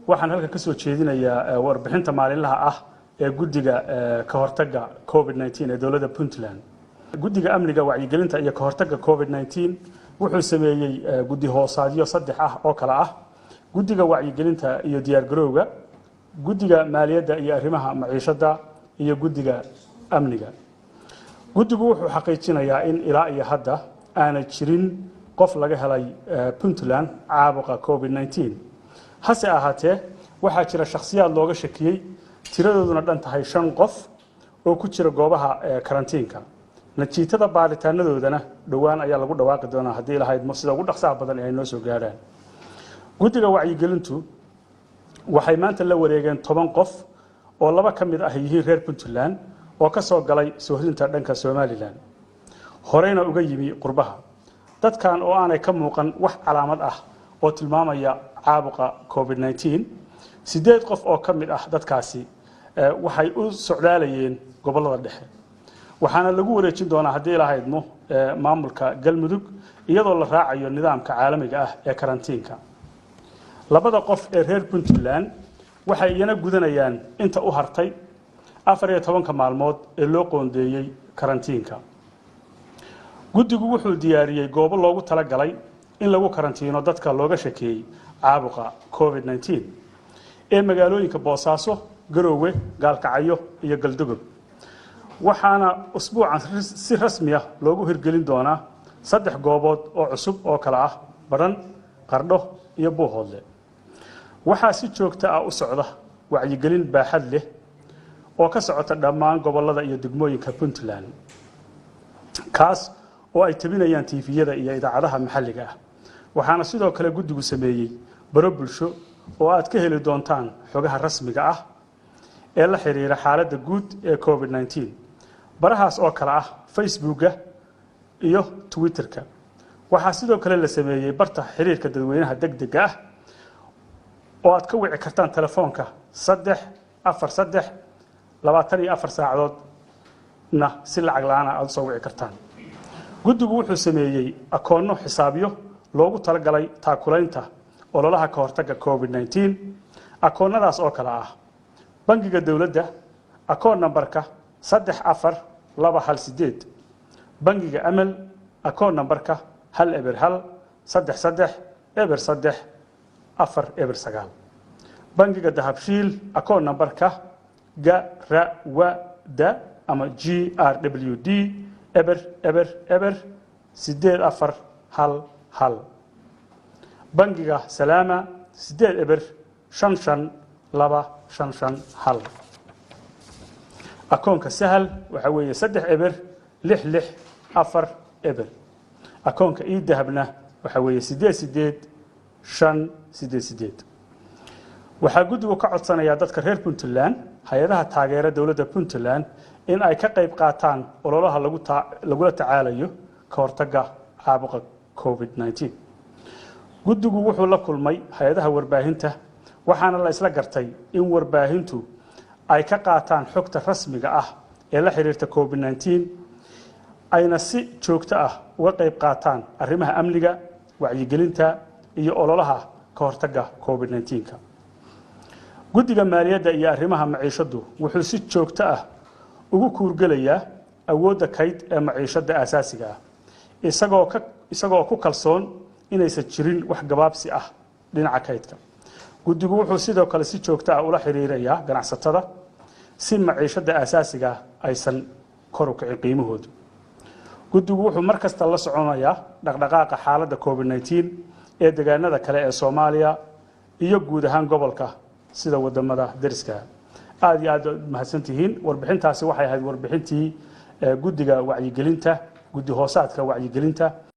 Waxaan halkan ka soo jeedinayaa warbixinta maalinlaha ah ee guddiga ka hortagga COVID-19 ee dowladda Puntland. Guddiga amniga, wacyigelinta iyo ka hortagga COVID-19 wuxuu sameeyey guddi hoosaadyo saddex ah oo kale ah: guddiga wacyigelinta iyo diyaargarowga, guddiga maaliyadda iyo arrimaha maciishadda, iyo guddiga amniga. Guddigu wuxuu xaqiijinayaa in ilaa iyo hadda aanay jirin qof laga helay Puntland caabuqa COVID-19. Hase ahaatee, waxaa jira shakhsiyaad looga shakiyey, tiradooduna dhan tahay shan qof oo ku jira goobaha karantiinka. Natiijada baaritaanadoodana dhowaan ayaa lagu dhawaaqi doonaa, haddii lahayd, sida ugu dhaqsaha badan ee ay noo soo gaadhaan. Guddiga wacyigelintu waxay maanta la wareegeen 10 qof oo laba ka mid ah yihiin reer Puntland oo ka soo galay soohdinta dhanka Somaliland, horeyna uga yimi qurbaha. Dadkan oo aanay ka muuqan wax calaamad ah oo tilmaamaya caabuqa COVID-19. Sideed qof oo ka mid ah dadkaasi waxay u socdaalayeen gobollada dhexe, waxaana lagu wareejin doonaa, haddii lahaydmo, maamulka Galmudug, iyadoo la raacayo nidaamka caalamiga ah ee karantiinka. Labada qof ee reer Puntland waxay iyana gudanayaan inta u hartay 14-ka maalmood ee loo qoondeeyey karantiinka. Guddigu wuxuu diyaariyey goobo loogu talagalay in lagu karantiino dadka looga shakeeyey caabuqa COVID-19 ee magaalooyinka Boosaaso, Garoowe, Gaalkacyo iyo Galdogob, waxaana usbuucan si rasmi ah loogu hirgelin doonaa saddex goobood oo cusub oo kale ah Badhan, Qardho iyo Buuhoodle. Waxaa si joogto ah u socda wacyigelin baaxad leh oo ka socota dhammaan gobollada iyo degmooyinka Puntland, kaas oo ay tabinayaan TV-yada iyo idaacadaha maxalliga ah. Waxaana sidoo kale guddigu sameeyey baro bulsho oo aad ka heli doontaan xogaha rasmiga ah ee la xiriira xaaladda guud ee COVID-19, barahaas oo kale ah Facebooka iyo Twitterka. Waxaa sidoo kale la sameeyey barta xiriirka dadweynaha deg dega ah oo aad ka wici kartaan telefoonka 343, 24 saacadoodna si lacag la-aana aada usoo wici kartaan. Guddigu wuxuu sameeyey akoonno xisaabyo loogu talagalay taakulaynta ololaha ka hortagga COVID-19. Akoonnadaas oo kale ah: bangiga dowladda, akoon nambarka 34218; bangiga Amal, akoon nambarka 1013303409; bangiga Dahabshiil, akoon nambarka ga ra wa da ama GRWD 0 0 0 0 8411; bangiga Salaama, 80552551. Akoonka Sahal waxaa weeye 306640. Akoonka eDahabna waxaa weeye 88588. Waxaa guddigu ka codsanayaa dadka reer Puntland, hay-adaha taageera dowladda Puntland in ay ka qayb qaataan ololaha lagula tacaalayo ka hortagga caabuqa COVID-19. Guddigu wuxuu la kulmay hay-adaha warbaahinta, waxaana la isla gartay in warbaahintu ay ka qaataan xogta rasmiga ah ee la xiriirta COVID-19, ayna si joogto ah uga qayb qaataan arrimaha amniga, wacyigelinta iyo ololaha ka hortagga COVID-19-ka. Guddiga maaliyadda iyo arrimaha maciishaddu wuxuu si joogto ah ugu kuurgelayaa awoodda kayd ee maciishadda aasaasiga ah, isagoo ku kalsoon inaysan jirin wax gabaabsi ah dhinaca kaydka. Guddigu wuxuu sidoo kale si joogto ah ula xiriirayaa ganacsatada si maciishadda aasaasiga ah aysan kor u kicin qiimahoodu. Guddigu wuxuu mar kasta la soconayaa dhaqdhaqaaqa xaaladda COVID-19 ee deegaanada kale ee Soomaaliya iyo guud ahaan gobolka, sida wadamada deriska. Aada iyo aad mahadsantihiin. Warbixintaasi waxay ahayd warbixintii guddiga wacyigelinta, guddi hoosaadka wacyigelinta.